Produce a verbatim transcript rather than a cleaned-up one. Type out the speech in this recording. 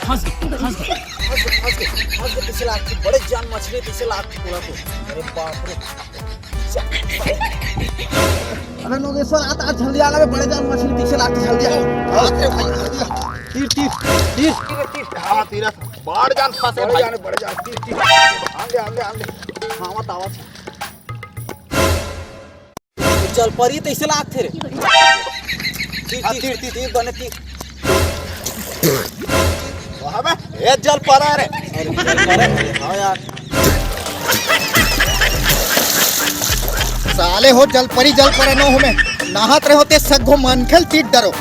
फंस गए, फंस गए। फंस गए, फंस गए, फंस गए, तइसे लागथे, बड़े जान मछली तइसे लागथे तोला तो। अरे बाप रे। अबे नोगेश्वर, आ, आ, जल्दी आ ना बे, बड़े जान मछली तइसे लागथे, जल्दी आ। हाथ रे भाई, जल्दी आ। तीर, तीर, तीर। तीर, तीर। हाँ, तीर। बड़ जान फंसे बड़े भाई। जान, बड़े जान, तीर, तीर। आंदे, आंदे, आंदे। हाँ, आवत, आवत। जलपरी तइसे लागथे रे। तीर, हाँ, तीर, तीर, तीर। तीर, बने तीर। वाह बे, ए जलपरा रे। अरे, जलपरा रे, हाँ यार। साले हो जलपरी, जलपरा नो हो में। नहात रहे होते सग्गो मनखेल तीर डरो।